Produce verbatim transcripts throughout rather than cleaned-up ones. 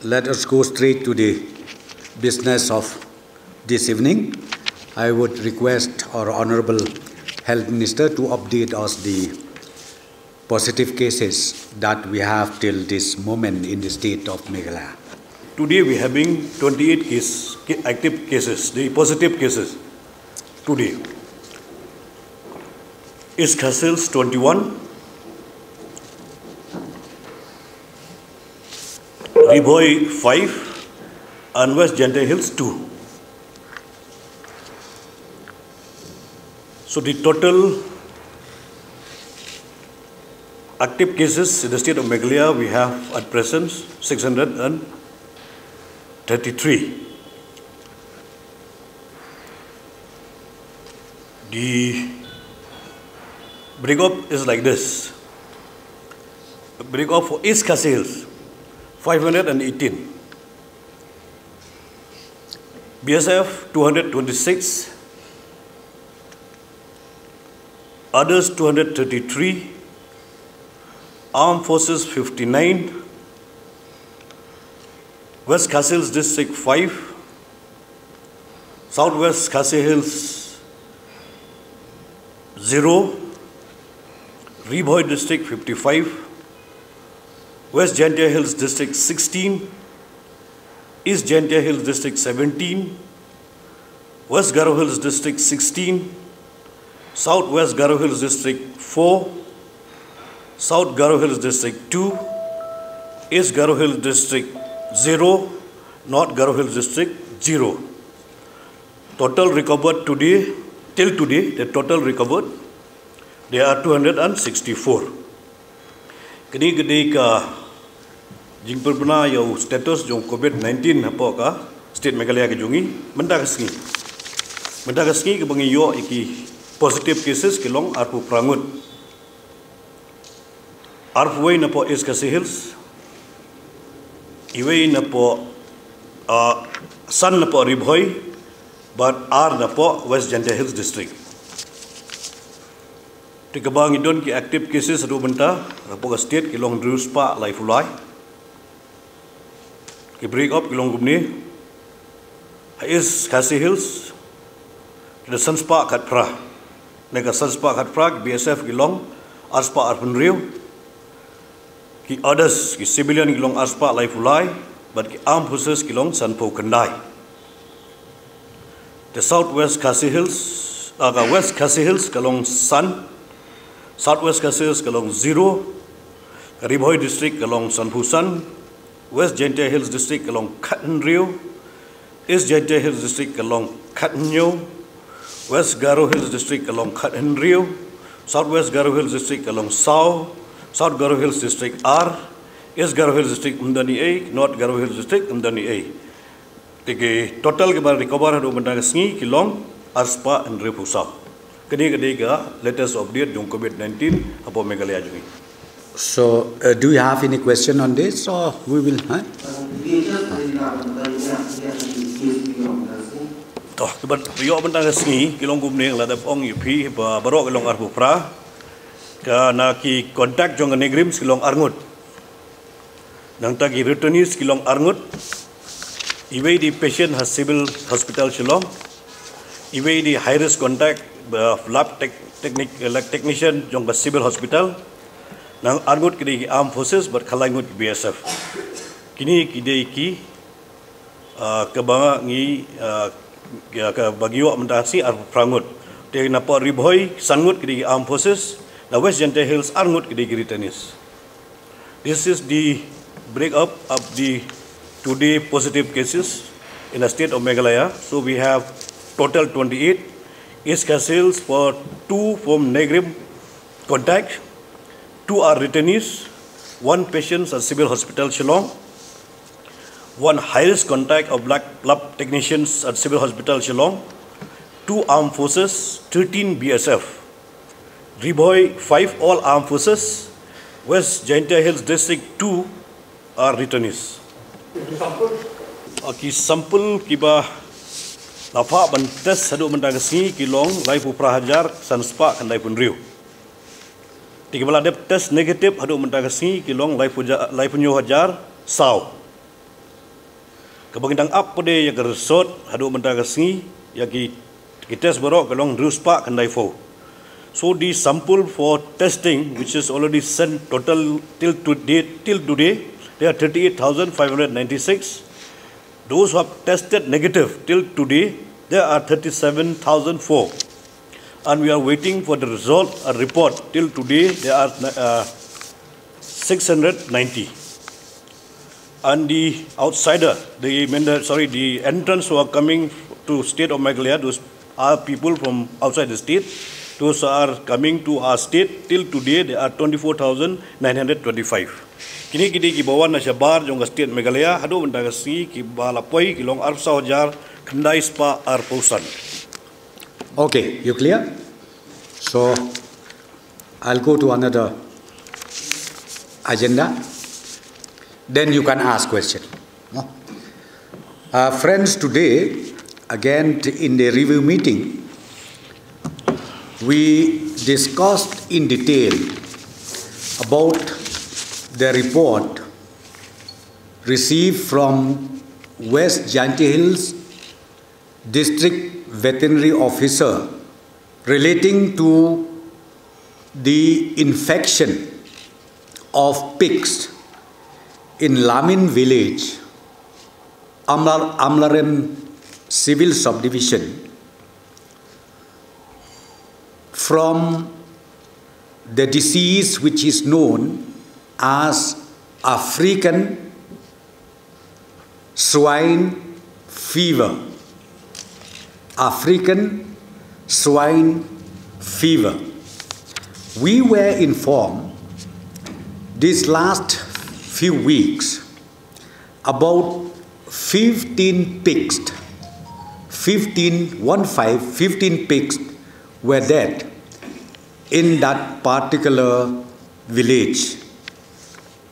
Let us go straight to the business of this evening. I would request our Honorable Health Minister to update us the positive cases that we have till this moment in the state of Meghalaya. Today we having twenty-eight case, ca- active cases, the positive cases today. East Khasi Hills twenty-one, Ri Bhoi five, and West Jaintia Hills two. So the total active cases in the state of Meghalaya we have at present six hundred thirty-three. The break up is like this. Break up for East Khasi Hills, five hundred and eighteen. B S F two hundred twenty-six, others two hundred thirty-three, armed forces fifty-nine, West Khasi Hills District five, Southwest Khasi Hills zero, Ri Bhoi District fifty-five, West Jaintia Hills District sixteen, East Jaintia Hills District seventeen, West Garo Hills District sixteen, Southwest Garo Hills District four, South Garo Hills District two, East Garo Hills District zero, North Garo Hills District zero. Total recovered today, till today, the total recovered, they are two hundred and sixty-four. Kane ka dei ka jingpynbna ïa u status jong COVID nineteen hapoh ka state Meghalaya ka jong ngi mynta ka sngi. Mynta ka sngi kaba ngi ïoh ïa ki positive cases ki long arphew phra ngut. Arphew wei napoh East Khasi Hills, iwei napoh, ah, san napoh Ri Bhoi, bad ar napoh West Jaintia Hills District. Te kaba ngi don ki active cases haduh mynta hapoh ka state ki long hynriew spah laiphew lai. Ki break up ki long kumne. Ha East Khasi Hills ki don san spah khatphra. Na ka san spah khatphra ki B S F ki long ar spah arphew hynriew. Ki others, ki civilian ki long ar spah laiphew lai, bad ki armed forces ki long sanphew khyndai. Te Southwest Khasi Hills, ah, ka West Khasi Hills ka long san, Southwest Khasi Hills ka long zero, ka Ri Bhoi District ka long sanphew san, West Jaintia Hills District ka long khathynriew, East Jaintia Hills District ka long khathynñiew, West Garo Hills District ka long khathynriew, South West Garo Hills District ka long saw, South Garo Hills District ar, East Garo Hills District ym don ei, North Garo Hills District ym don ei. Te ki total kiba recover haduh mynta ka sngi ki long ar spah hynriewphew saw. Kane ka dei ka latest update jong COVID nineteen hapoh Meghalaya jong ngi. So, uh, do you have any question on this, or we will, huh? To, kiba ïoh mynta ka sngi ki long kumne, la dep ong ïa phi ba baroh ki long arphew phra. Ka na ki contact jong ka NEIGRIHMS ki long arngut. Nangta ki returnees ki long arngut. Iwei i dei patient ha Civil Hospital Shillong. Iwei i dei high risk contact, uh, lab tech-, technic-, lab technician jong ka Civil Hospital. Nang arngut ki dei ki armed forces bad khatlai ngut ki B S F. Kine ki dei ki, uh, kaba ngi, uh, kaba ngi ïoh mynta ka sngi arphew phra ngut. Te napoh Ri Bhoi san ngut ki dei ki armed forces. Na West Jaintia Hills ar ngut ki dei ki returnees. This is the break up of the today positive cases in the state of Meghalaya. So we have total twenty-eight. East Khasi Hills for two from NEIGRIHMS contact, two are returnees, one patient at Civil Hospital Shillong, one high risk contact of lab, lab technicians at Civil Hospital Shillong, two armed forces, thirteen B S F. Ri Bhoi five all armed forces, West Jaintia Hills District two are returnees. Ah, ki sample kiba la phah ban test haduh mynta ka sngi ki long laiphew phra hajar san spah khyndaiphew hynriew. Te kiba la dep test negative haduh mynta ka sngi ki long laiphew ja-, laiphew hynñiew hajar saw. Kaba ngi dang ap pat de ïa ka result haduh mynta ka sngi, ïa ki, ki test baroh ka long hynriew spah khyndai phew. So the sample for testing which is already sent total till to date, till today, they are thirty-eight thousand five hundred ninety-six. Those who have tested negative till today, there are thirty-seven thousand four. And we are waiting for the result, a report. Till today, there are uh, six hundred ninety. And the outsider, the, sorry, the entrants who are coming to state of Meghalaya, those are people from outside the state. Those are coming to our state. Till today, there are twenty-four thousand nine hundred twenty-five. Kine ki dei kiba wan na shabar jong ka state Meghalaya, haduh mynta ka sngi kiba la poi ki long arphew saw hajar khyndai spah arphew san. Okay, you clear? So I'll go to another agenda. Then you can ask question. No? Uh, friends, today, again t- in the review meeting, we discussed in detail about the report received from West Jaintia Hills District Veterinary Officer relating to the infection of pigs in Lamin village, Amlar, Amlarem civil subdivision, from the disease which is known as African swine fever. African swine fever. We were informed these last few weeks about fifteen pigs, fifteen, one five, fifteen pigs were dead in that particular village,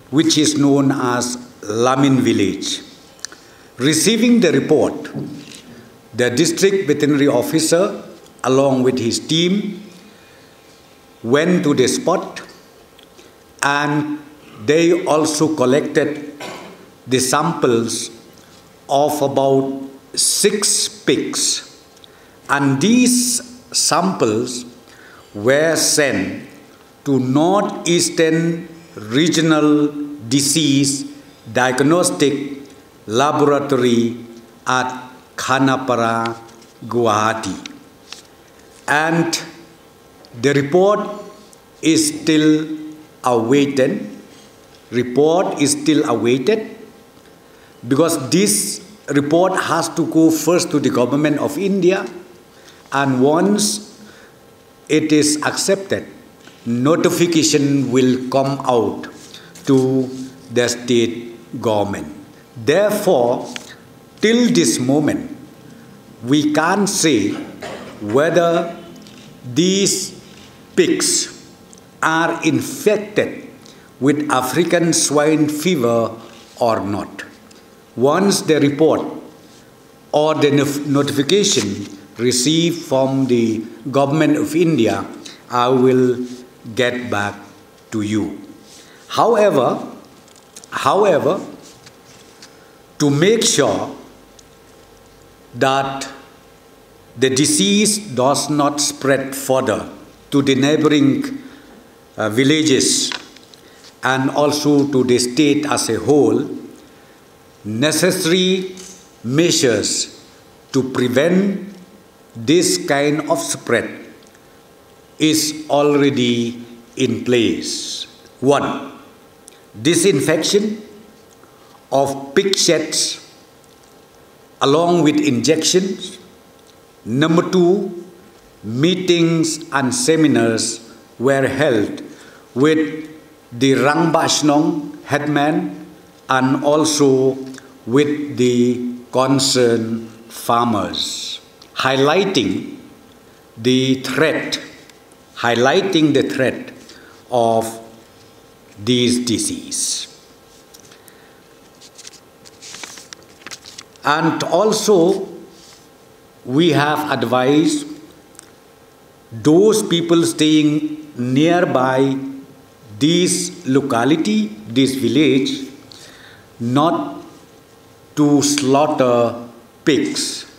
which is known as Lamin village. Receiving the report, the district veterinary officer, along with his team, went to the spot and they also collected the samples of about six pigs. And these samples were sent to Northeastern Regional Disease Diagnostic Laboratory at Khanapara, Guwahati. And the report is still awaited. Report is still awaited because this report has to go first to the government of India, and once it is accepted, notification will come out to the state government. Therefore, till this moment, we can't say whether these pigs are infected with African swine fever or not. Once the report or the notification received from the Government of India, I will get back to you. However, however, to make sure that the disease does not spread further to the neighboring uh, villages and also to the state as a whole, necessary measures to prevent this kind of spread is already in place. One, disinfection of pig sheds along with injections. Number two, meetings and seminars were held with the Rangbah Shnong headman and also with the concerned farmers, highlighting the threat, highlighting the threat of these diseases. And also, we have advised those people staying nearby this locality, this village, not to slaughter pigs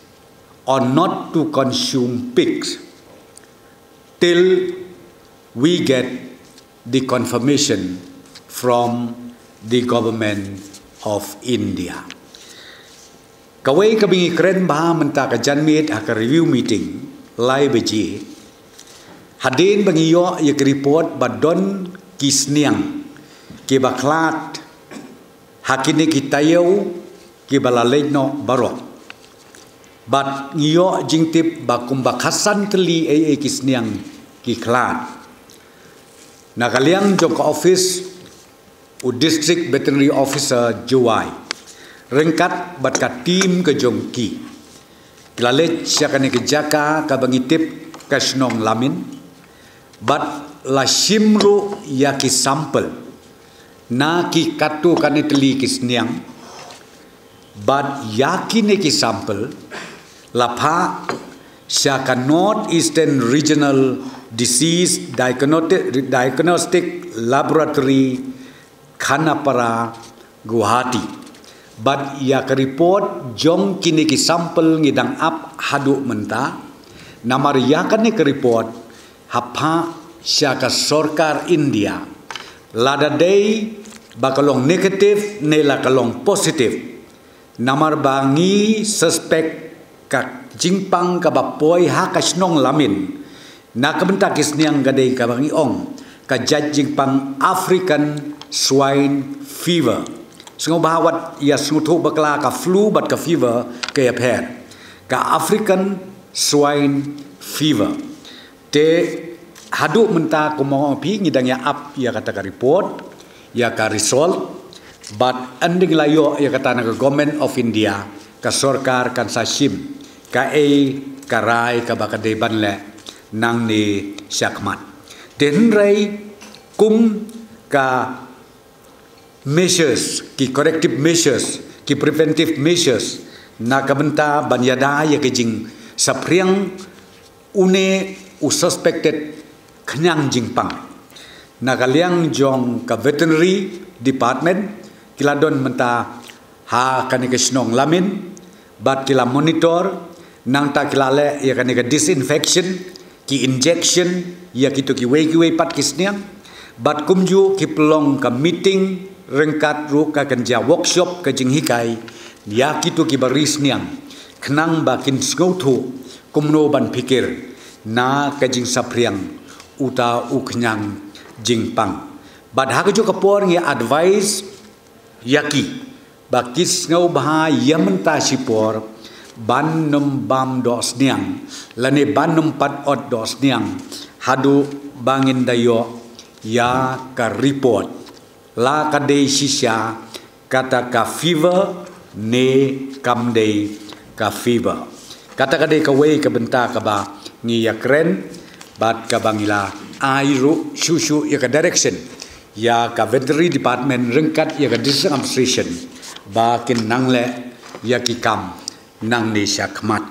or not to consume pigs till we get the confirmation from the government of India. Kawei kaba ngi kren bha mynta ka janmiet ha ka review meeting lai baje, hadien ba ngi ïoh ïa ka report ba don ki sniang kiba khlad ha kine ki taïew kiba la leit noh baroh. Bad ngi ïoh jingtip ba kumba khatsan tylli ei ei ki sniang ki khlad. Na ka liang jong ka office u District Veterinary Officer Jowai ryngkat bad ka team ka jong ki, ki la leit sha kane ka jaka kaba ngi tip ka shnong Lamin, bad la shim ruh ïa ki sample na ki katto katne tylli ki sniang. Bad ïa kine ki sample la phah sha ka North Eastern Regional Disease Diagnostic, Diagnostic Laboratory, Khanapara, Guwahati. Bad ïa ka report jong kine ki sample ngi dang ap haduh mynta. Namar ïa kane ka report ha phah sha ka sorkar India, lada dei ba ka long negative ne la ka long positive. Namar ba ngi suspect ka jingpang kaba poi ha ka shnong Lamin na ka bynta ki sniang ka dei kaba ngi ong ka jait jingpang African Swine Fever. Sngewbha wat ïa sngewthuh bakla, ka flu bad ka fever ka ïapher. Ka African Swine Fever. Te haduh mynta kumno phi, ngi dang ïa ap ïa kata ka report, ïa ka result. Bad hadien la ïoh ïa kata na ka Government of India, ka sorkar kan sa shim kaei ka rai kaba ka dei ban leh nangne shakhmat. Te hynrei kum ka measures, ki corrective measures, ki preventive measures, na ka bynta ban ïada ïa ka jingsaphriang une u suspected khñiang jingpang. Na ka liang jong ka veterinary department, ki la don mynta ha kane ka shnong Lamin, bad ki la monitor, nangta ki la leh ïa kane ka disinfection, ki injection ïa kito kiwei kiwei pat ki sniang. Bad kumjuh ki pynlong ka meeting ryngkat ruh ka kynja workshop ka jinghikai ïa kito kiba ri sniang, khnang ba kin sngewthuh kumno ban phikir na ka jingsaphriang uta u khñiang jingpang. Bad ha kajuh ka por ngi advise ïa ki ba ki sngewbha ïa mynta shipor ban nym bam doh sniang lane ban nym pat ot doh sniang haduh ba ngin da ïoh ïa ka report, la ka dei shisha kata ka fever ne kam dei ka fever. Kata ka dei kawei ka bynta kaba ngi ïa kren bad kaba ngi la ai ruh shuh shuh ïa ka direction ïa ka veterinary department ryngkat ïa ka district administration ba kin nang leh ïa ki kam nangne shakhmat.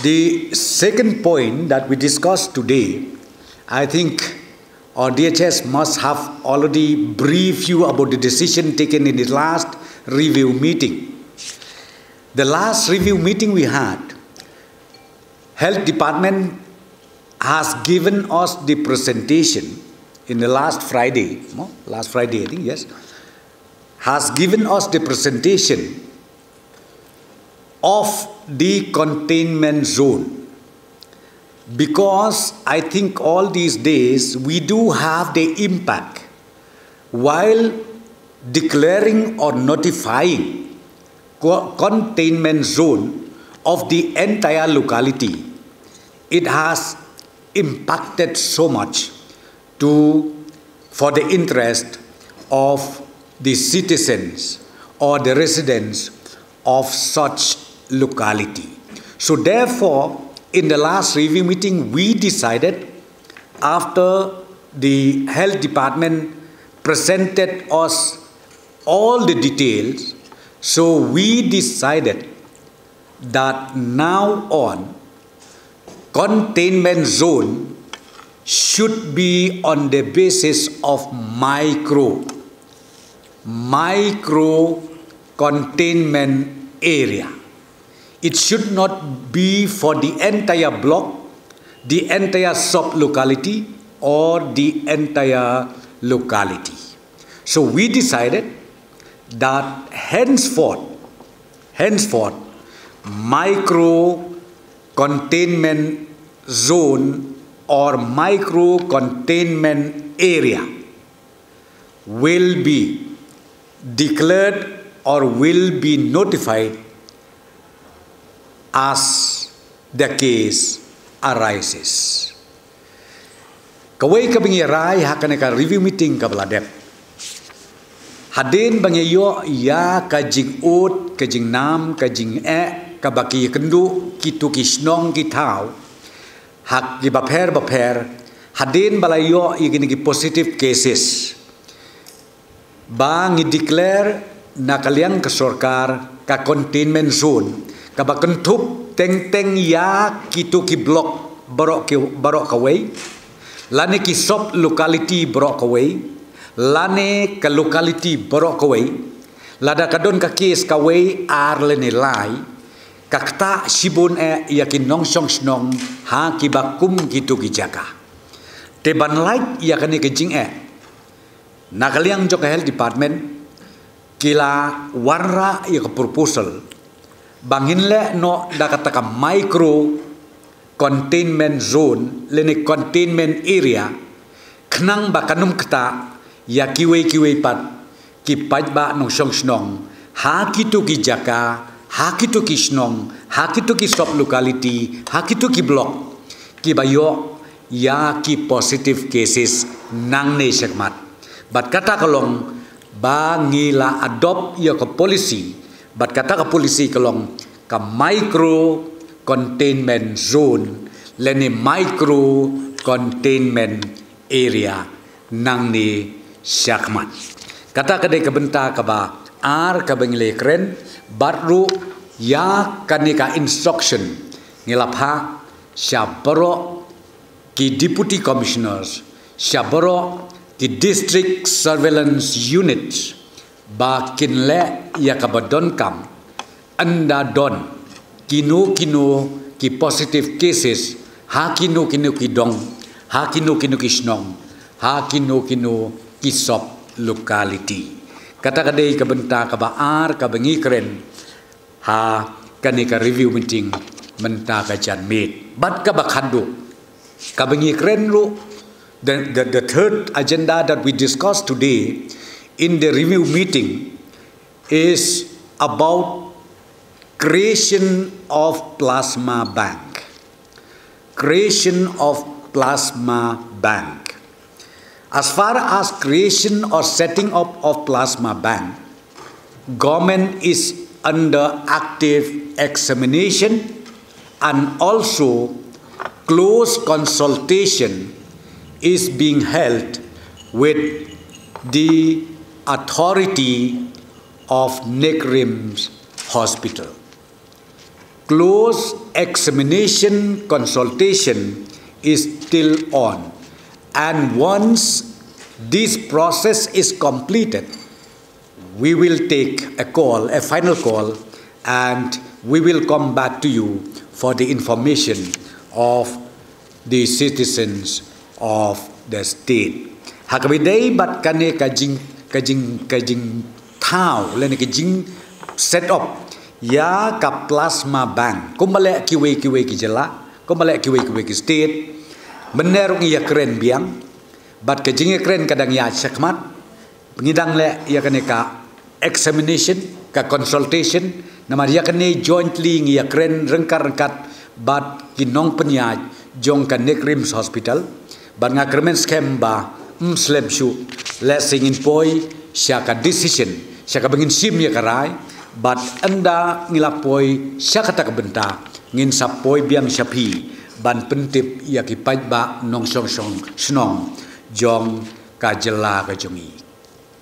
The second point that we discussed today, I think our D H S must have already briefed you about the decision taken in the last review meeting. The last review meeting we had, health department has given us the presentation in the last Friday, no? Last Friday, I think, yes, has given us the presentation of the containment zone, because I think all these days we do have the impact while declaring or notifying co-, containment zone of the entire locality. It has impacted so much to, for the interest of the citizens or the residents of such locality. So therefore, in the last review meeting, we decided, after the health department presented us all the details, so we decided that now on, containment zone should be on the basis of micro. micro containment area. It should not be for the entire block, the entire sub locality, or the entire locality. So we decided that henceforth, henceforth, micro containment zone or micro containment area will be declared or will be notified as the case arises. Kawei ka ba ngi rai ha kane ka review meeting ka ba la dep. Hadien ba ngi ïoh ïa ka jingud, ka jingnam, ka jingeh, ka ba ki kynduh, ki tu ki shnong ki thaw, ha ki bapher bapher, hadien ba la ïoh ïa kine ki positive cases. Ba ngi declare na ka liang ka sorkar ka containment zone, ka ba kynthup teng teng ïa ki tu ki block baroh ki, baroh kawei, lane ki sub locality baroh kawei, lane ka locality baroh kawei, lada ka don ka case kawei ar lane lai, ka ktah shibun eh ïa ki nongshong shnong ha ki ba kum ki tu ki jaka. Te ban lait ïa kane ka jingeh, na ka liang jong ka health department, ki la wanrah ïa ka proposal ba ngin leh noh da kata ka micro containment zone lane containment area, khnang ba kan ym ktah ïa kiwei kiwei pat ki paidbah nongshong shnong ha ki tu ki jaka, ha ki tu ki shnong, ha ki tu ki sub locality, ha ki tu ki block, ki ba ïoh ïa ki positive cases nangne shakhmat. Bad kata ka long ba ngi la adopt ïa ka policy, bad kata ka policy ka long ka micro containment zone lane micro containment area nangne shakhmat. Kata ka dei ka bynta ka ba ar ka ba ngi la kren, bad ruh ïa kane ka instruction ngi la phah sha baroh ki deputy commissioners, sha baroh ki district surveillance units, ba kin leh ïa ka ba donkam, ynda don kino kino ki positive cases ha kino kino ki dong, ha kino kino ki shnong, ha kino kino ki sub locality. Kata ka dei ka bynta ka ba ar ka ba ngi kren ha kane ka review meeting mynta ka janmiet. Bad ka ba khatduh, ka ba ngi kren ruh, the, the, the third agenda that we discussed today in the review meeting is about creation of plasma bank. Creation of plasma bank. As far as creation or setting up of plasma bank, government is under active examination and also close consultation is being held with the authority of NECRIMS Hospital. Close examination consultation is still on, and once this process is completed, we will take a call, a final call, and we will come back to you for the information of the citizens of the state. Ha kaba ïadei bad kane ka jing, ka jing, ka jingthaw lane ka jing set up ïa ka plasma bank, kumba leh kiwei kiwei ki jylla, kumba leh kiwei kiwei ki state, mynne ruh ngi ïakren biang, bad ka jingïakren ka dang ïaid shakhmat. Ngi dang leh ïa kane ka examination, ka consultation, namar ïa kane jointly ngi ïakren ryngkat ryngkat bad ki nongpynïaid jong ka NECRIMS Hospital. Bad nga kyrmen skhem ba ym slem shuh, lehse ngin poi sha ka decision, sha kaba ngin shim ïa ka rai. Bad ynda ngi la poi sha kata ka bynta, ngin sa poi biang sha phi ban pyntip ïa ki paidbah nongshong shnong jong ka jylla ka jong ngi.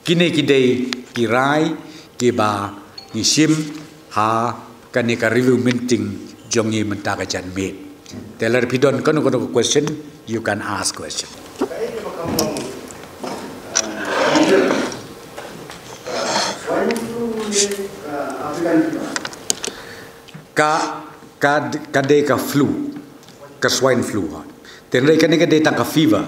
Kine ki dei ki rai kiba ngi shim ha kane ka review meeting jong ngi mynta ka janmiet. Te lada phi don kano kano ka question, you can ask question. Ka, ka, ka dei ka flu, ka swine flu. Hynrei kane ka dei tang ka fever.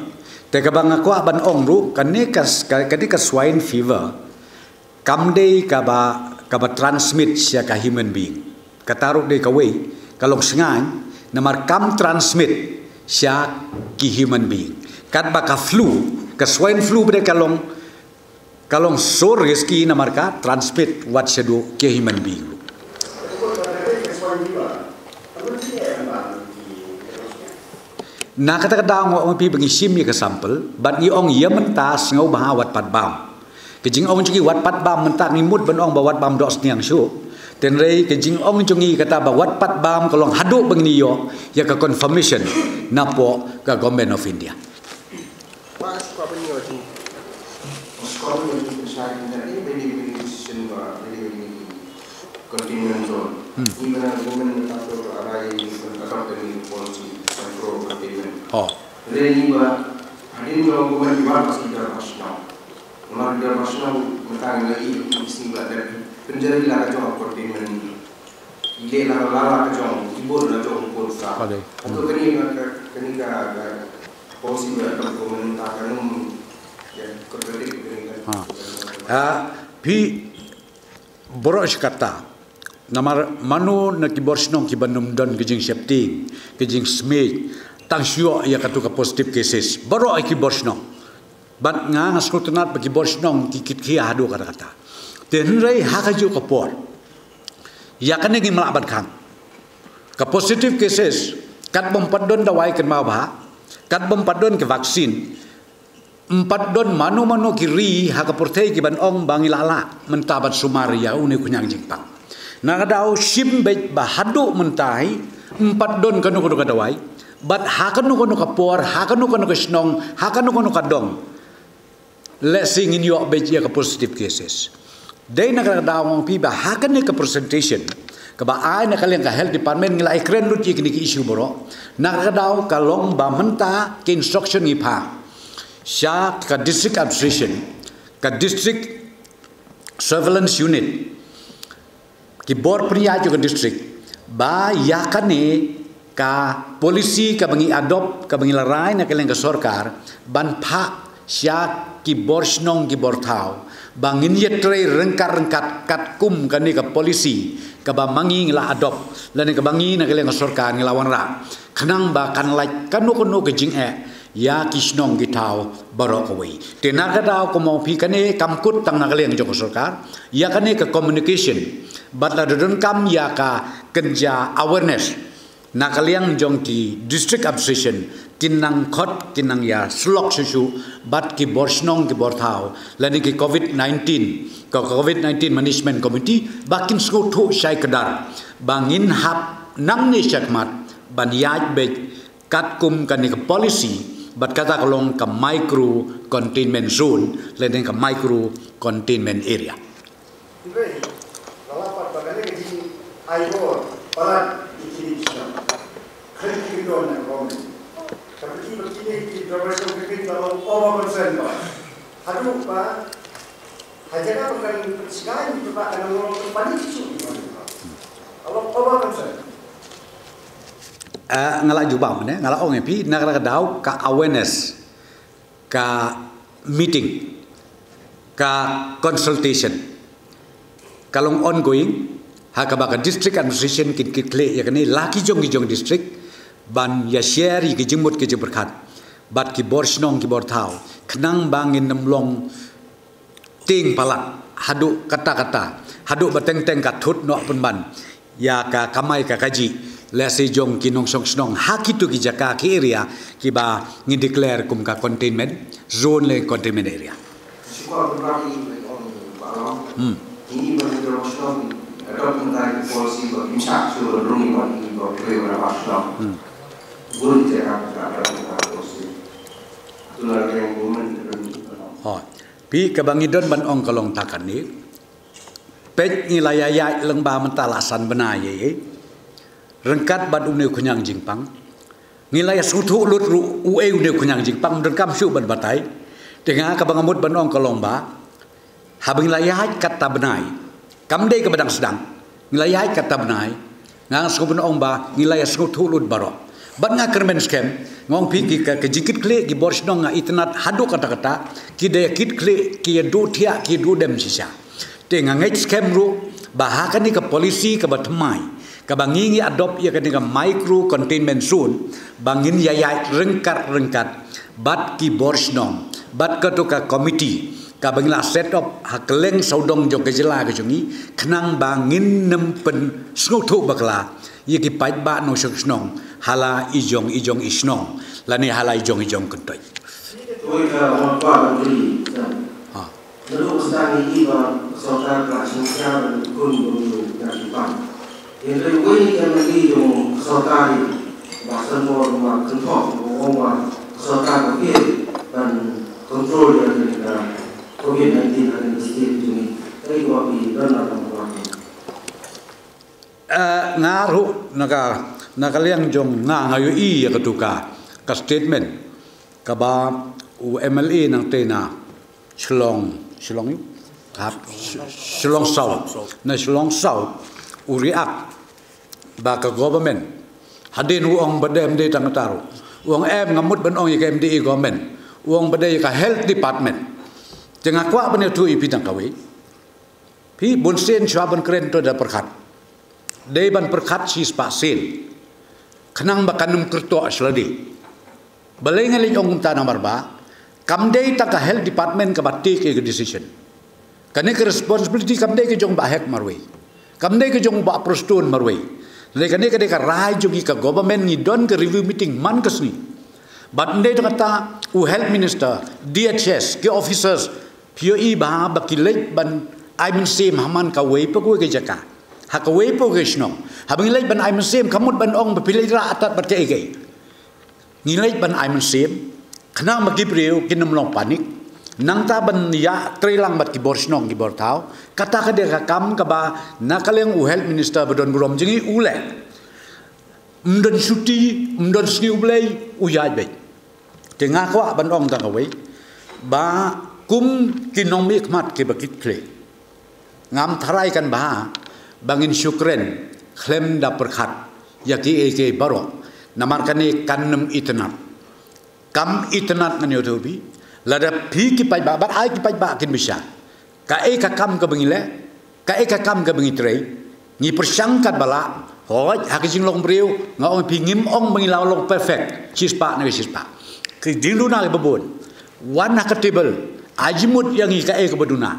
Te kaba nga kwah ban ong ruh, kane ka, ka, kane ka swine fever, kam dei kaba, kaba transmit sha ka human being. Kata ruh dei kawei ka long sngewbha, namar kam transmit sha ki human being. Katba ka flu, ka swine flu ba dei ka long, ka long sor riski namar ka transmit wat shaduh ki human being. Na kata ka daw nga ong ïa phi ba ngi shim ïa ka sample, bad ngi ong ïa mynta sngewbha wat pat bam. Ka jingong jong ngi wat pat bam mynta ngi mut ban ong ba wat bam doh sniang shuh. Hynrei ka jingong jong ngi kata ba wat pat bam ka long haduh ba ngin ïoh ïa ka confirmation napoh ka Government of India. Containment zone. Hmm. Ni ba na government na to to arai ni ba na to ni policy control containment. Oh. Re ni ba hadin lo government ni ba pasti dah masnau. Nama dah masnau mentang lagi isi ba dan penjari lah kacau containment. Ile lah lah lah kacau ibu lah kacau pun sa. Ade. Untuk kini ka kini ka policy ba government tak kanum ya contradict kini kan. Ha. Ha. Phi Baroh shi katta. Namar mano na ki bor shnong ki ban ym don ki jingsheptieng, ki jingsmit, tang shu ïoh ïa katu ka positive cases. Baroh ki bor shnong. Bad nga nga sngewtynnat ba ki bor shnong ki kit khia haduh katta katta. Te hynrei ha kajuh ka por, ïa kane ngim lah ban khang. Ka positive cases, kat bym pat don dawai kynmaw bha, kat bym pat don ki vaccine, ym pat don mano mano ki ri ha ka pyrthei ki ban ong ba ngi lah lah mynta ban sumar ïa une u khñiang jingpang. Na ka daw shim beit ba haduh mynta hi ym pat don kano kano ka dawai, bad ha kano kano ka por, ha kano kano ka shnong, ha kano kano ka dong, lehse ngin ïoh beit ïa ka positive cases. Dei na ka daw nga ong ïa phi ba ha kane ka presentation kaba ai na ka liang ka health department ngi la ïakren lut ïa kine ki issue baroh. Na ka daw ka long ba mynta ka instruction ngi phah sha ka district administration, ka district surveillance unit, ki bor pynïaid jong ka district, ba ïa kane ka policy kaba ngi adopt, kaba ngi la rai na ka liang ka sorkar, ban phah sha ki bor shnong ki bor thaw, ba ngin ïatrei ryngkat ryngkat katkum kane ka policy kaba ma ngi ngi la adopt lane kaba ngi na ka liang ka sorkar ngi la wanrah, khnang ba kan lait kano kano ka jingeh ïa ki shnong ki thaw baroh kawei. Te na ka daw kumno phi, kane kam kut tang na ka liang jong ka sorkar, ïa kane ka communication, bad la donkam ïa ka kynja awareness na ka liang jong ki district administration, kin nang khot, kin nang ïa syllok shuh shuh bad ki bor shnong ki bor thaw lane ki covid nineteen, ka covid nineteen management committee, ba kin sngewthuh shai kdar ba ngin hap nangne shakhmat ban ïaid beit katkum kane ka policy, bad kata ka long ka micro containment zone lane ka micro containment area. Hynrei la lah pat ba kane ka jingai bor palat ïa kine ki shnong. Kane ki don na ka government. Ka pyrthei ba kine ki drama show ki pynta long over concern ba haduh ba ha jaka ba kan pynshai ni ba kan long pynpanik ki shu ki ba long over concern. Ah, nga la jubab ne, nga la ong ïa phi na ka daw ka awareness, ka meeting, ka consultation ka long ongoing, ha kaba ka district administration kin kit khlieh ïa kane la ki jong ki jong district ban ïa share ïa ki jingmut ki jingpyrkhat bad ki bor shnong ki bor thaw, khnang ba ngin ym long tieng palat haduh katta katta, haduh ba teng teng ka thut noh pynban ïa ka kamai ka kajih lehse jong ki nongshong shnong ha kito ki jaka ki area kiba ngi declare kum ka containment zone lane containment area. Hmm. Hmm. Oh. Phi, kaba ngi don ban ong ka long ta kane. Peit, ngi la ïaid lyngba mynta la san bnai ïa, ryngkat bad une u khñiang jingpang. Ngi la ïa sngewthuh lut ruh uei une u khñiang jingpang, ym donkam shuh ban batai. Te nga kaba nga mut ban ong ka long ba haba ngi la ïaid katta bnai, Kam dei kaba dang sdang. Ngi la ïaid katba bnai. Nga sngewbha ban ong ba ngi la ïa sngewthuh lut baroh. Bad nga kyrmen skhem, nga ong phi ki ka, ka jingkitkhlieh ki bor shnong nga itynnad haduh katta katta, ki da ïa kitkhlieh, ki ïa duh thiah, ki ïa duh dem shisha. Te nga ngeit skhem ruh ba ha kane ka policy kaba thymmai, kaba ngi ngi adopt ïa kane ka micro containment zone, ba ngin ïa ïaid ryngkat ryngkat bad ki bor shnong, bad kato ka committee kaba ngi la set up ha kylleng sawdong jong ka jylla ka jong ngi, khnang ba ngin nym pynsngewthuh bakla ïa ki paidbah nongshong shnong ha la i jong i jong i shnong lane ha la i jong i jong kyntoit. Oi, ka wan pa wan ri. Ha. Lalu ka sdang ïa i ba ka sorkar ka la synshar ban khun ban ïa ki pam. Hynrei uwei na ki M L A jong ka sorkar hi, Bah Sanbor Mark Kynthoh, u ong ba ka sorkar ka pher ban control ïa kane ka COVID nineteen ha kane ka state jong ngi. Kaei kaba phi don na ka bynta kane? Eh, nga ruh na ka, na ka liang jong nga, nga ïohi ïa katu ka, ka statement kaba u M L A nangta na Shillong, Shillong ïa? Hap, Sh-, Shillong South. Na Shillong South u react ba ka government, hadien u ong ba dei, em dei tang kata ruh. U ong em, nga mut ban ong ïa ka M D A government. U ong ba dei ïa ka health department. Te nga kwah ban ïathuh ïa phi tang kawei. Phi, bun sien shuwa ban kren to da pyrkhat. Dei ban pyrkhat shispah sien. Khnang ba kan ym kyrtoh sha lade. Balei nga leit ong kumta? Namar ba kam dei tang ka health department kaba take ka decision. Kane ka responsibility kam dei ka jong Bah Hek marwei. Kam dei ka jong Bah Prestone marwei. Lei kane ka dei ka rai jong i ka government, ngi don ka review meeting man ka sngi. Bad ym dei tang kata, u health minister, D H S, ki officers, phi ïohi ba, ba ki leit ban ai mynsiem ha man kawei pa kawei ka jaka, ha kawei pa kawei ka shnong. Haba ngi leit ban ai mynsiem, kam mut ban ong ba phi leit rah atat bad kaei kaei. Ngi leit ban ai mynsiem khnang ba ki briew kin ym long panic. Nangta ban ïa trei lang bad ki bor shnong ki bor thaw. Kata ka dei ka kam kaba na ka liang u health minister ba don burom jong ngi u leh. Ym don shuti, ym don sngi U Blei, u ïaid beit. Te nga kwah ban ong tang kawei ba kum ki nongmihkhmat kiba kitkhlieh, ngam tharai kan bha ba ngin shu kren khlem da pyrkhat ïa kiei kiei baroh. Namar kane kan ym itynnad. Kam itynnad, ngan ïathuh ïa phi. Lada phi ki paidbah, bad ai ki paidbah kin bishar. Kaei ka kam kaba ngi leh, kaei ka kam kaba ngi trei, ngi pyrshang katba lah. Hooid, ha ka jinglong briew, nga ong ïa phi, ngim ong ba ngi la long perfect shispah na ka shispah. Ki jingduna kiba bun, wan ha ka table, ai jingmut ïa ngi kaei kaba duna,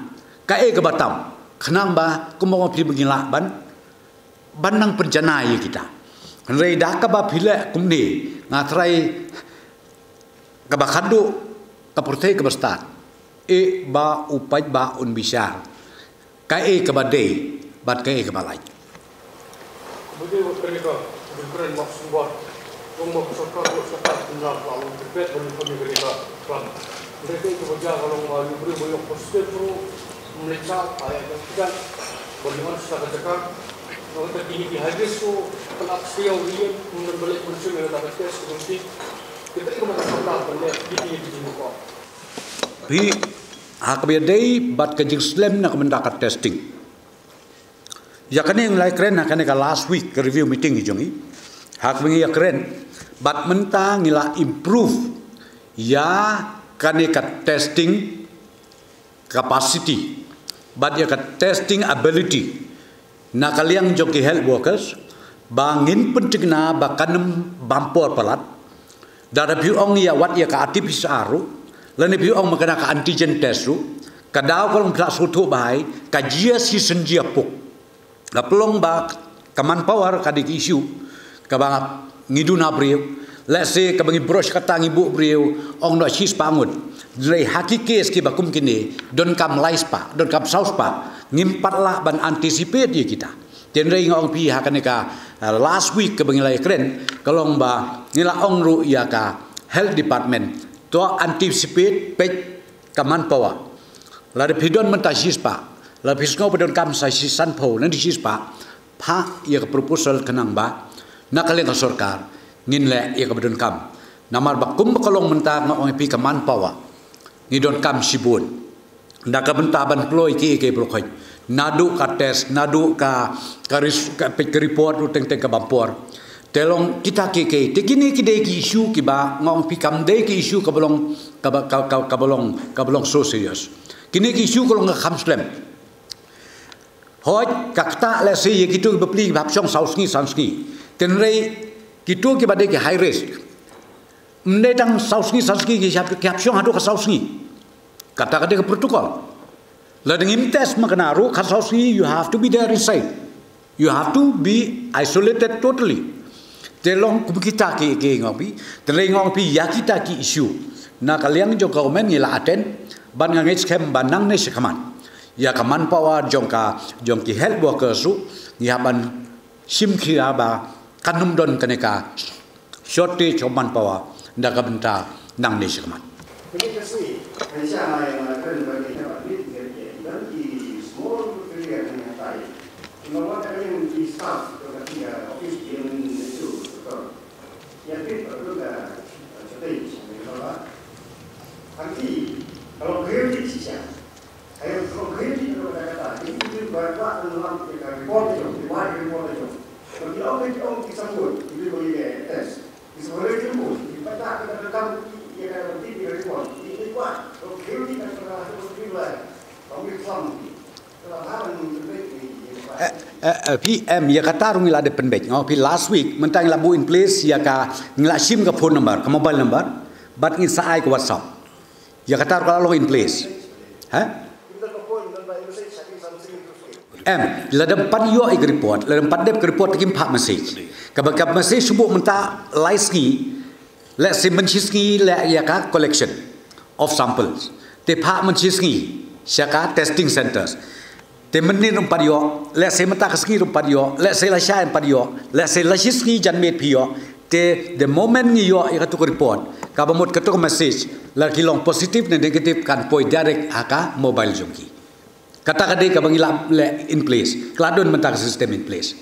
kaei kaba tam, khnang ba kumba ong phi ba ngi lah ban, ban nang pynjanai ïa kita. Hynrei da kaba phi leh kumne, nga tharai kaba khadduh ka pyrthei kaba stad, eh ba u paidbah un bishar kaei kaba dei bad kaei kaba lait. Ba dei wat kane ka, ba kren Bah Sanbor, long ba ka sorkar, ka sorkar pynlong, la long tyrped ban ïoh kane ka plan. Hynrei kaei kaba jia ka long ba u briew ba ïoh positive ruh ym leit sah, ai ka, ban ïoh sah ka jaka. Nangta kine ki high risk ruh kan ap sha ïa u ïing, ym don ba leit ban shim ïa kata ka test ka jong ki. Kita ki ba ka sorkar ban leh kine ki jingmut. Phi, ha kaba ïadei bad ka jingslem na ka bynta ka testing, ïa kane ngi la ïakren ha kane ka last week ka review meeting jong ngi. Ha kaba ngi ïakren bad mynta ngi la improve ïa kane ka testing capacity bad ïa ka testing ability na ka liang jong ki health workers, ba ngin pynthikna ba kan ym bam por palat. Lada phi ong ïa wat ïa ka R T P C R ruh, lane phi ong ma kane ka antigen test ruh, ka daw ka long, phi la sngewthuh ba hai, ka jia shisien jia puk. Ka pynlong ba ka manpower ka dei ka issue kaba ngi duna briew. Let's say kaba ngi brush kata ngi buh briew, ong noh shispah ngut. Hynrei ha ki case kiba kum kine, donkam lai spah, donkam saw spah. Ngim pat lah ban anticipate ïa kita. Te hynrei nga ong phi ha kane ka, uh, last week kaba ngi la ïakren, ka long ba ngi la ong ruh ïa ka health department, to anticipate, peit ka manpower. Lada phi don mynta shispah, lada phi sngew ba donkam sa shi sanphew lane shispah, phah ïa ka proposal khnang ba na ka liang ka sorkar ngin leh ïa kaba donkam. Namar ba kumba ka long mynta, nga ong ïa phi, ka manpower ngi donkam shibun. Na ka bynta ban kloi kiei kiei baroh khoit. Naduh ka test, naduh ka, ka ris-, ka peit ka report ruh teng teng ka bam por. Te long kita ki, ki, te kine ki dei ki issue kiba nga ong phi kam dei ki issue kaba long, kaba, ka, ka, kaba long, kaba long so serious. Kine ki issue ka long ka kham slem. Hooid, ka ktah lehse ïa kito ki bapli ki hap shong saw sngi san sngi. Hynrei kito kiba dei ki high risk, ym dei tang saw sngi san sngi, ki hap, ki hap shong haduh ka saw sngi. Kata ka dei ka protocol. Lada ngim test makna ruh ka saw sngi, you have to be there inside. You have to be isolated totally. Te long kum kita ki, ki nga ong phi, te long nga ong phi ïa kita ki issue. Na ka liang jong ka government ngi la attend, ban nga ngeit skhem ba nangne sha khmat ïa ka manpower jong ka, jong ki health workers ruh ngi hap ban shim khia ba kan ym don kane ka shortage of manpower da ka bynta nangne sha khmat. Eh, eh, eh, P M, ïa kata ruh ngi la dep pynbeit. Nga ong phi last week, mynta ngi la buh in place ïa ka, ngi la shim ka phone number, ka mobile number, bad ngin sa ai ka WhatsApp. Ïa kata ruh ka la long in place. Ha? Em, lada ym pat ïoh ïa ka report, lada ym pat dep ka report te kim phah message. Kaba ka message shu buh mynta lai sngi, lehse mynshisngi leh ïa ka collection of samples. Te phah mynshisngi sha ka testing centers. Te mynnin ruh ym pat ïoh, lehse mynta ka sngi ruh ym pat ïoh, lehse lashai ym pat ïoh, lehse lashisngi janmiet phi ïoh. Te the moment ngi ïoh ïa katu ka report, kaba mut katu ka message, la ki long positive ne negative kan poi direct ha ka mobile jong ki. Kata ka dei kaba ngi la leh in place. Ka la don mynta ka system in place.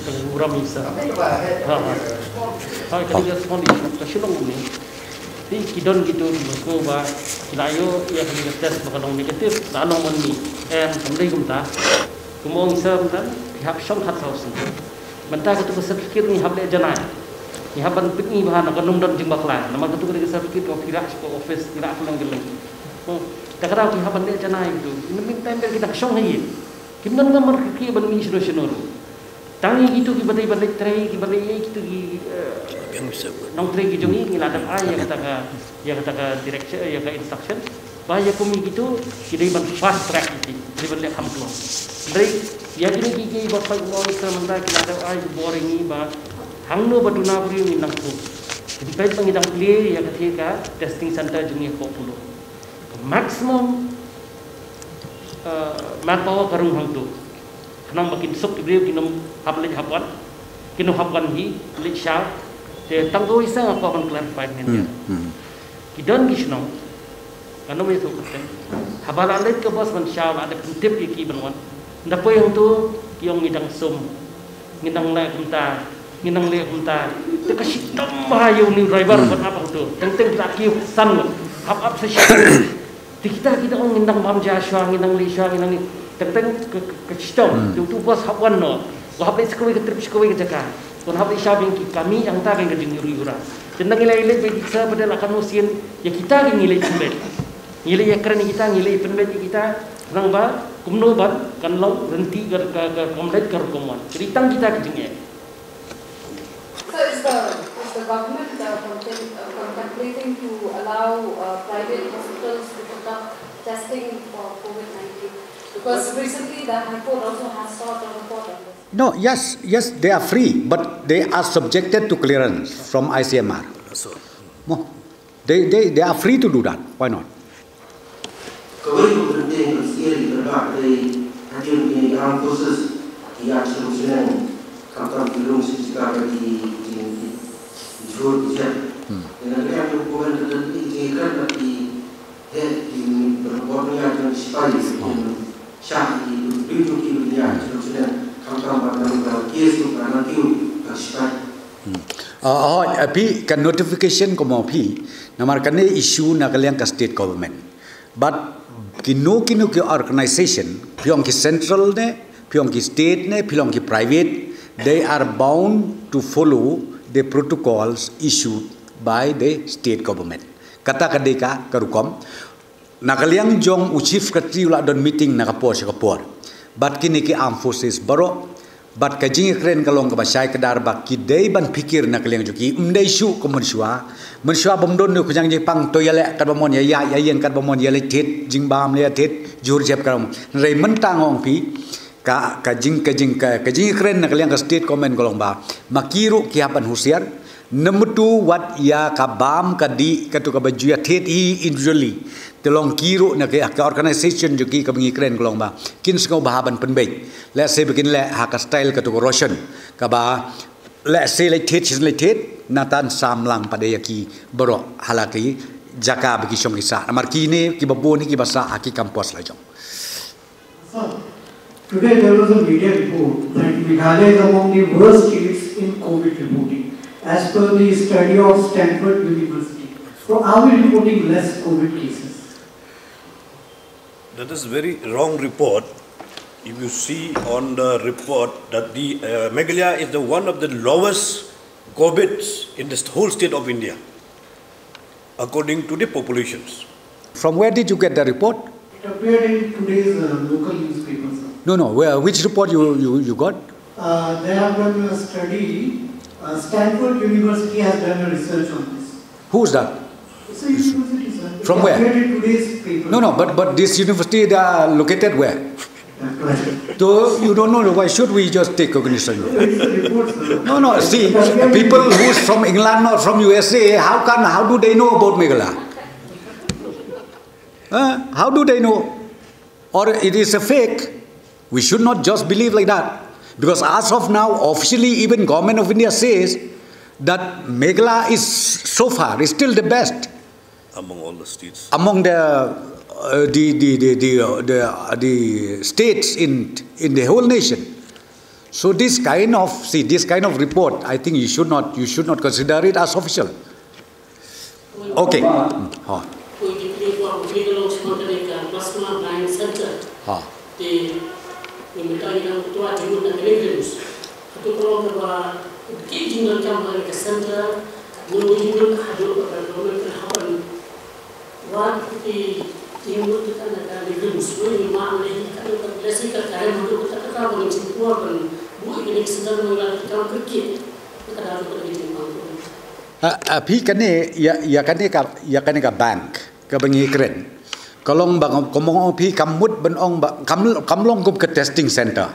Ka burom isa. Ha, ha. Ha, ka dei ka respond issue ka shu long kumne. Te ki don kito kiba sngewbha ki la ïoh ïa ka test ba ka long negative, la long man ni. Em, kam dei kumta. Kumba ong isa mynta, ki hap shong khatsaw sngi. Mynta katu ka certificate ngi hap leh janai. Ngi hap ban pyni ba hana kan ym don jingbakla. Namar katu ka dei ka certificate kaba phi rah sha ka office, phi rah kylleng kylleng. Oh, ta ka daw ki hap ban leh janai kito. In the meantime, ki dang shong ha ïing. Kim don ka nambar ka khlieh ban mih shano shano ruh. Tang ïa kito kiba dei ban leit trei, kiba leit ïa kito ki, eh, nongtrei ki jong ngi, ngi la dep ai ïa kata ka, ïa kata ka direction, ïa ka instruction. Ba ïa kum ïa kito ki dei ban fast track ïa ki, ki dei ban leh kham kloi. Hynrei ïa kine ki, kiba peit mo, mynta ki la dep ai bor ïa ngi ba hangno ba duna briew ngin nang phuh. Ngin peit ba ngi dang plie ïa kata ka testing center jong ngi ha Polo. Maximum, eh, manpower ka rung hangto. Khnang ba kin suk ki briew kin ym hap leit hap wan. Kin ym hap wan hi, leit shaw. Te tang kawei sa nga kwah ban clarify hynnin. Hmm, hmm. Ki don ki shnong. Kan ym ïathuh kyrteng. Haba la leit ka bus ban shaw la dep pyntip ïa ki ban wan. Nda poi hangto ki ong ngi dang sum. Ngi nang leh kumta, ngi nang leh kumta. Te ka shitom bha ïa u new driver ban ap hangto. Teng teng la ki san ngut. Hap ap sa shi. Te kita kita ong ngi nang bam ja shuwa, ngi nang leh shuwa, ngi nang leh. Teng teng ka, ka, ka shitom. Te utu u boss hap wan noh. Wa hap leh sa kawei ka trip, sa kawei ka jaka. Wan hap leh sha beng ki kami hangta beng ka jingjuri ura. Te nang ngi leh leh beng ki sa bad la kano sien ïa kita ki ngi leh pynbeit. Ngi leh ïa kren ïa kita, ngi leh pynbeit ïa kita. Nang ba kumno ban kan long rynti ka, ka, ka, ka rukom leit ka rukom wan. Jadi tang kita ki jingeh. So is the, is the government, uh, contem-, uh, contemplating to allow, uh, private hospitals to conduct testing for COVID nineteen? Because recently the High Court also has sought a report on this. No, yes, yes, they are free, but they are subjected to clearance from I C M R. Mo. They, they, they are free to do that. Why not? Kawei ka kyntien ka sngewsih ka dei ha jong ki armed forces ki ïa shnong shnong, khamtam ki rung sha jaka ba ki jing ki jhur ki jhep. Hmm. Ïa na ka liang jong ka government ka dei ki jingïakren ba ki heh ki Bor ïa jong ki sipai, sha ki briew jong ki, ïa jong ki, khamtam ba ka long ka case ruh ka nang kiew ka sipai. Hmm. Ah, oh, ah, phi ka notification ko mo phi. Namar kane issue na ka liang ka state government. But kino kino ki organization, phi ong ki central ne, phi ong ki state ne, phi ong ki private, they are bound to follow the protocols issued by the state government. Kata ka dei ka, ka rukom. Na ka liang jong u chief secretary u la don meeting na ka por sha ka por. Bad kine ki armed forces baroh. Bad ka jingïakren ka long kaba shai kdar ba ki dei ban phikir na ka liang jong ki. Ym dei shuh kum mynshuwa. Mynshuwa bym don u khñiang jingpang to ïaleh katba mon ïa ïa ïa ïeng katba mon ïaleh thied jingbam leh thied jur jep katba mon. Hynrei mynta nga ong phi ka ka jing ka jing ka, ka jingïakren na ka liang ka state government ka long ba ma ki ruh ki hap ban husiar. Number two, wat ïa ka bam ka dih katu kaba ju ïa thied hi individually. Te long ki ruh na ka, ka organization jong ki kaba ngi kren ka long ba kin sngew ba hap ban pynbeit. Let's say ba kin leh ha ka style katu ka Russian kaba let's say leh thied shisien leh thied, natan sam lang pat ïa ki baroh ha la ki jaka ba ki shong ki sah. Namar kine kiba bun hi kiba sah ha ki campus la jong. Sir, today there was a media report that Meghalaya is among the worst states in COVID reporting, as per the study of Stanford University. So are we reporting less COVID cases? That is very wrong report. If you see on the report that the, uh, Meghalaya is the one of the lowest COVID in the whole state of India, according to the populations. From where did you get the report? It appeared in today's, uh, local newspaper, sir. No, no. Where, which report you, you, you got? Uh, they have done a study. Uh, Stanford University has done a research on this. Who's that? It's a university, sir. From where? It appeared in today's paper. No, no. But, but this university, they are located where? So you don't know, why should we just take cognizance of it? No, no, see, people who's from England or from U S A, how can, how do they know about Meghalaya? Huh? How do they know? Or it is a fake? We should not just believe like that. Because as of now, officially, even Government of India says that Meghalaya is so far, is still the best among all the states. Among the, uh, the, the, the, the, uh, the, uh, the states in, in the whole nation. So this kind of, see, this kind of report, I think you should not, you should not consider it as official. Okay. Ha. Ha. Te ngi mynta ngi dang tuh jingmut na kane ka news. Hato ka long kaba ki jingdonkam ha kane ka center, ngi jingmut haduh kaba government kan happen. Wat ki jingmut ka na ka news. Ngi ma ne ka ka lesi ka ka haduh ka ka ka ban jingpur ban buh ïa kane ka center, ngi la kam ka ki. Ka da ka jingpang. Ah, ah, phi kane ïa, ïa kane ka, ïa kane ka bank kaba ngi kren. Ka long ba kum ong phi kam mut ban ong ba kam, kam long kum ka testing center.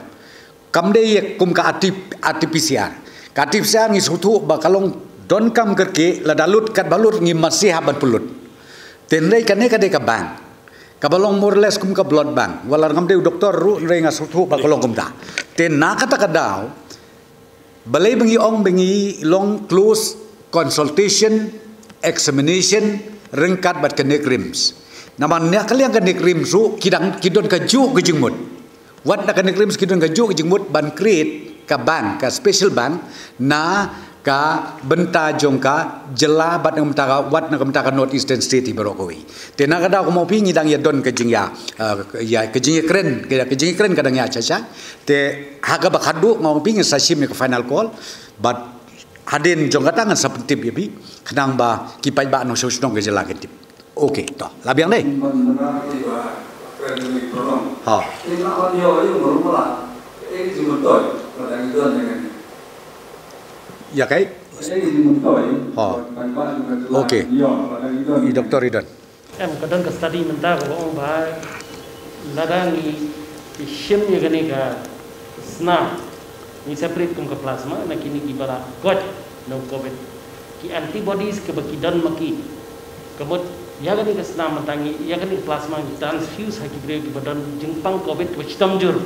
Kam dei kum ka R T, R T P C R. Ka R T P C R ngi sngewthuh ba ka long donkam kyrkieh, lada lut katba lut ngim masi hap ban pynlut. Te hynrei kane ka dei ka bank kaba long more or less kum ka blood bank. Wat la ngam dei u doktor ruh hynrei nga sngewthuh ba ka long kumta. Te na kata ka daw balei ba ngi ong ba ngi long close consultation, examination ryngkat bad ka NEIGRIHMS? Namar na ka liang ka NEIGRIHMS ruh ki dang, ki don kajuh ka jingmut. Wat na ka NEIGRIHMS ki don kajuh ka jingmut ban create ka bank, ka special bank na ka bynta jong ka jylla bad na ka bynta ka, wat na ka bynta ka North Eastern State hi baroh kawei. Te na ka daw kumno phi ngi dang ïa don ka jingïa, uh, ïa ka jingïakren, ka, ka jingïakren ka dang ïa sha sha. Te ha kaba khadduh nga ong phi ngi sa shim ïa ka final call. But hadien jong kata ngan sa pyntip ïa phi khnang ba ki paidbah nongshong shnong ka jylla kin tip. Okay, to la biang dei. Ha. Ïa kai. Ha. Okay. I doktor i don. Em, ka don ka study mynta kaba ong ba lada ngi shim ïa kane ka snam, ngi separate kum ka plasma na kine kiba la koit na u covid, ki antibodies kaba ki don ma ki, ka mut ïa kane ka snam mynta ngi, ïa kane ka plasma ngi transfuse ha ki briew kiba don jingpang covid kaba shitom jur.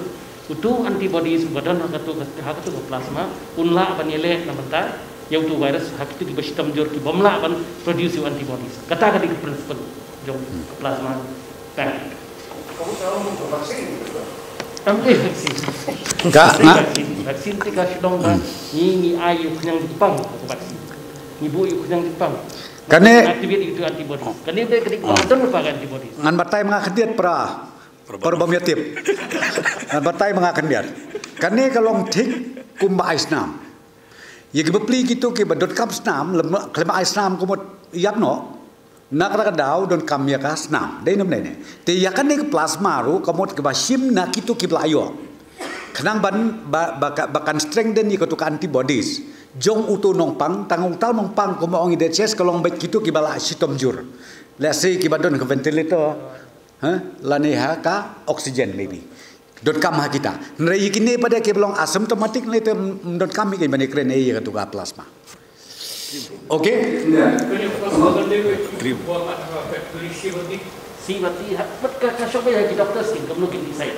Utu antibodies uba don ha katu ka, ha katu ka plasma un lah ban ïaleh na bynta ïa utu virus ha kitu kiba shitom jur ki bym lah ban produce ïa u antibodies. Kata ka dei ka principle jong ka plasma. Tang. Tam dei vaksin. Ka nga vaksin, vaksin te ka shu long ba ngi ngi ai ïa u khñiang jingpang ka vaksin. Ngi buh ïa u khñiang jingpang. Kane activate ïa u antibody. Kane dei kane ka don pa antibody. Ngan batai ma nga khyndiat para para bym ïatip. Ngan batai ma nga khyndiat. Kane ka long thik kumba ai snam. Ïa ki bapli kito kiba donkam snam, lem khlem ai snam kumut ïap noh. Na kata ka daw donkam ïa ka snam. Dei nam dei ne. Te ïa kane ka plasma ruh ka mut kaba shim na kito kiba la ïoh. Khnang ban ba ba ka- ba kan strengthen ïa kito ka antibodies jong uto nongpang, tang uto nongpang kumba ong i de chest ka long bad kito kiba la shitom jur. Let's say kiba don ka ventilator. Ha? Lane ha ka oxygen maybe. Donkam ha kita. Hynrei ïa kine pat de kiba long asymptomatic ne te, mm, donkam ïa ki ban ïakren ïa katu ka plasma. Okay? Sibati ha pat ka ka shop ha ki doctors kin kumno kin decide.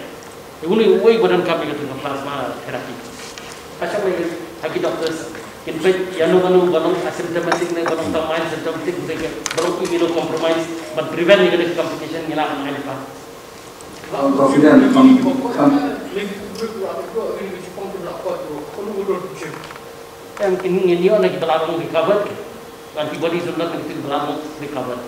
Uno uwei ba donkam ïa katu ka plasma therapy. Ka shop ha ki doctors kin peit ïano mano ba long asymptomatic ne ba long tang mild symptomatic ne ba long immunocompromised ban prevent ïa ka complication ngi la ngai pa. Em, kin ngin ïoh na ki ba la long recovered. Antibodies not na ki ba la long recovered.